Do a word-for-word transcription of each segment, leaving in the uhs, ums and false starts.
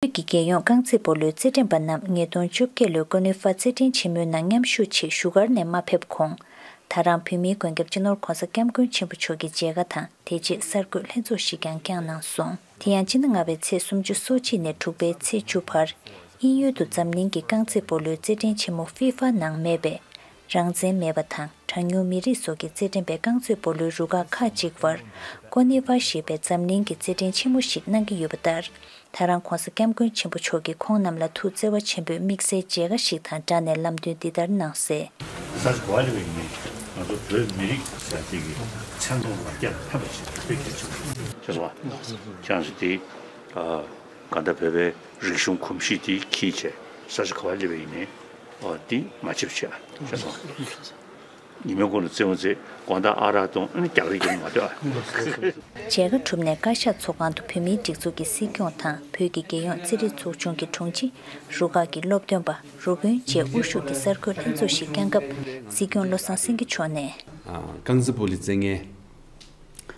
བོད་ཀྱི་རྒྱལ་ཡོངས་རྐང་རྩེད་སྤོ་ལོའི་རྩེད་འགྲན་པ་རྣམས་ཉིས་སྟོང་བཅོ་བརྒྱད་ལོའི་ཀོ་ནི་ཧྥ་རྩེད་འགྲན་ཆེན་མོའི་ནང་མཉམ་ཞུགས་ཆེད་བཞུགས་སྒར་ནས་མ་ཕེབས་གོང་། ད་རང་བོད་མིའི་མགོན་སྐྱབས་སྤྱི་ནོར་༸གོང་ས་༸སྐྱབས་མགོན་ཆེན་པོ་མཆོག་གི་མཇལ་ཁ་དང་དེ་རྗེས་གསར་འགོད་ལྷན་ཚོགས་ཤིག་ཀྱང་བསྐྱངས་གནང་སོང་། དེ་ཡང་སྤྱི་ཟླ་ལྔ་པའི་ཚེས་སོ་གཅིག་ནས་དྲུག་པའི་ཚེས་བཅུ་བར། དབྱིན་ཡུལ་དུ་འཛམ་གླིང་གི་རྐང་རྩེད་སྤོ་ལོའི་རྩེད་འགྲན་ཆེན་མོ་ཧྥི་ཧྥ་ནང་མེད་པའི། རང་བཙན་མེད་པ་དང་གྲངས་ཉུང་མི་རིགས་སོགས་ཀྱི་རྩེད་འགྲན་པའི་རྐང་རྩེད་སྤོ་ལོའི་རུ་ཁག་ཁག་ཅིག་བར། ཀོ་ནི་ཧྥ་ཞེས་པའི་འཛམ་གླིང་གི་རྩེད་འགྲན་ཆེན་མོ་ཞིག་གནང་གི་ཡོད་པ་ལྟར། ད་རང་༸གོང་ས་༸སྐྱབས་མགོན་ཆེན་པོ་མཆོག་གིས་ཁོང་རྣམས་ལ་ཐུགས་བརྩེ་བ་ཆེན་པོས་དམིགས་བསལ་མཇལ་ཁ་ཞིག་དང་སྦྲགས་ནས་ལམ་སྟོན་འདི་ལྟར་གནང་གསལ། ས་ཆ་ག་བ་ལ་ཡིན་ནའི་ང་ཚོ་བོད་མི་རིགས་ཟེར་དེ་གི་མཚན་མཐོང་ལ་རྒྱ་ལ་ཕན་པ་ཞིག་དཔེ་གལ་ཆེན་པོ་ཤེས་སོང་བ། ཁྱེད་རང་ཚོ་དེ་ག་ད་བོད་པའི་རིག་གཞུང་གོམས་གཤིས་དེ་འཁྱེར་བྱས་ས་ཆ་ག་བ་ལ་ཡིན་ནའི་འདི་མ་ཆེབ་བྱས་ཤེས་སོང་བ། ཉི་མའི་གུང་ལ་རྩེད་མོ་རྩེ། དགོང་དག་ཨ་རག་འཐུང་། ཨ་ནི་རྒྱག་རེས་རྒྱག་མ་སྡོད་ཨ། མཇལ་ཁ་གྲུབ་ནས་བཀའ་ཤག་ཚོགས་ཁང་དུ་བོད་མིའི་སྒྲིག་འཛུགས་ཀྱི་སྲིད་སྐྱོང་དང་བོད་ཀྱི་རྒྱལ་ཡོངས་རྩེད་རིགས་ཚོགས་ཆུང་གི་དྲུང་ཆེ། རུ་ཁག་གི་སློབ་སྟོན་པ། རུ་དཔོན་བཅས་དབུ་བཞུགས་ཀྱིས་གསར་འགོད་ལྷན་ཚོགས་ཤིག་བསྐྱངས་སྐབས་སྲིད་སྐྱོང་བློ་བཟང་སེང་གེ་མཆོག་ནས། ཨ། རྐང་རྩེད་སྤོ་ལོ་རྩེད་མཁན་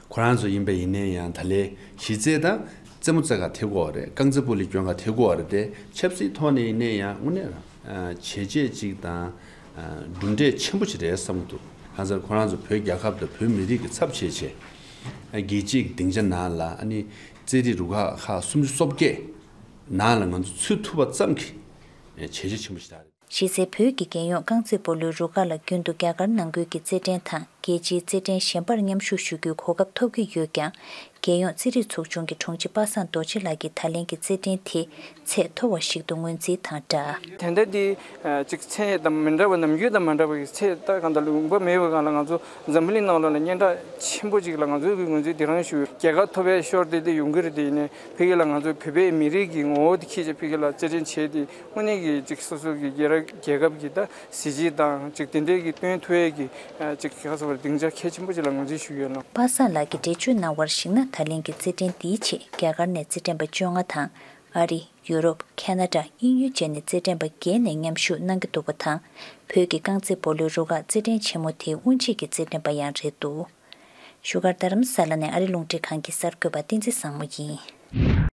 ཁོ་རང་ཚོ་ཡིན་པ་ཡིན་ནའི་ཡང་ད་ལས་གཞི་རྩེ་དང་རྩེད་མོ་རྩེ་ག་ཐེ་གོ་བ་རེད། རྐང་རྩེད་སྤོ་ལོ་སྐྱོན་ག་ཐེ་གོ་བ་རེད་དེ། ཆབ་སྲིད་ཐོག་ནས་ཡིན་ནའི་ཡང་དངོས་གནས་བྱས་རྗེས་གཅིག་དང་གྲུབ་འབྲས་ཆེན་པོ་ཞིག་རེད་བསམ་གྱི་འདུག་གང་ཟེར་ཁོ་རང་ཚོ་བོད་རྒྱལ་ཁབ་དང་བོད་མི་རིགས་ཀྱི་ཚབ་བྱས་བྱས་རྒྱལ་སྤྱིའི་སྡིངས་ཆ་ནང་ལ་ཨ་ནི་རྩེད་རིགས་རུ་ཁག་ཁག་སུམ་ཅུ་སོ་བརྒྱད་ནང་ལ་ང་ཚོ་ཚུད་ཐུབ་པ་ཙམ་གྱིས་བྱས་རྗེས་ཆེན་པོ་ཞིག་རེད། གཞི་རྩའི་བོད་ཀྱི་རྒྱལ་ཡོངས་རྐང་རྩེད་སྤོ་ལོའི་རུ་ཁག་ལ་རྒྱུན་དུ་རྒྱ་གར་ནང་ཁུལ་གྱི་རྩེད་འགྲན་དང་རྒྱལ་སྤྱིའི་རྩེད་འགྲན་གཞན་པར་མཉམ་ཞུགས་ཞུ་རྒྱུའི་གོ་སྐབས་ཐོབ་ཀྱི་ཡོད་ཀྱང་། རྒྱལ་ཡོངས་རྩེད་རིགས་ཚོགས་ཆུང་གི་དྲུང་ཆེ་པ་སངས་རྡོ་རྗེ་ལགས་ཀྱིས་ད་ལན་གྱི་རྩེད་འགྲན་དེ་ཚད་མཐོ་བ་ཞིག་ཏུ་ངོས་འཛིན་དང་སྦྲགས། ད་ལྟ་འདི་ཅིག་ཚད་དང་མི་འདྲ་བ་ནམ་རྒྱུན་དང་མ་འདྲ་བ་གི་ཚད་ད་གང་ལྟར་ལུང་པ་མེད་པའི་སྒང་ལ་ང་ཚོ་འཛམ་བུ་གླིང་ནང་ལོགས་ལ་སྙན་གྲགས་ཆེན་པོ་ཅིག་ལ་ང་ཚོའི་གི་ངོས་འཛིན་དེ་རང་ཞུ། རྒྱལ་ཁ་ཐོབ་པའི་ཤོར་དེ་དེ་ཡོང་གི་རེད། དེ་ཡིན་ནའི་ཕ་གི་ལ་ང་ཚོ་བོད་པའི་མི་རིགས་ཀྱི་ངོ་བོ་དེ་འཁྱེར་བྱས་ཕ་གི་ལ་རྩེད་འགྲན་བྱས་ཏེ་དངོས་གནས་ཀྱི་ཅིག་སོ་སོ་གི་རྒྱལ་ར་རྒྱལ་ཁབ་ཀྱི་ད་གཟི་བརྗིད་དང་ཅིག་དེ་འདྲའི་གི་སྟོན་ཐུབ་ཡས་ཀྱི་ཅིག་ག་ཟེར་བ་སྡིངས་ཆ་གལ་ཆེན་པོ་ཅིག་ལ་ངོས་འཛིན་ཞུ་ཡོད་ལ། པ་སངས་ལགས་ཀྱིས་འགྲེལ་བརྗོད་གནང་བར་གཞིགས་ན། ད་ལན་གྱི་རྩེད་འགྲན་འདིའི་ཆེད་རྒྱ་གར་ནས་རྩེད་འགྲན་པ་བཅོ་ལྔ་དང་། ཨ་རི། ཡུ་རོབ། ཁེ་ན་ཌ། དབྱིན་ཡུལ་བཅས་ནས་རྩེད་འགྲན་པ་བརྒྱད་ནས་མཉམ་ཞུགས་གནང་གི་འདུག་པ་དང་། བོད་ཀྱི་རྐང་རྩེད་སྤོ་ལོའི་རུ་ཁག་རྩེད་འགྲན་ཆེན་མོ་དེའི་དབུ་འབྱེད་ཀྱི་རྩེད་འགྲན་པ་ཡང་རེད་འདུག་བཞུགས་སྒར་རྡ་རམ་ས་ལ་ནས་ཨ་རི་རླུང་འཕྲིན་ཁང་གི་གསར་འགོད་པ་བསྟན་འཛིན་བཟང་མོ་ཡིན།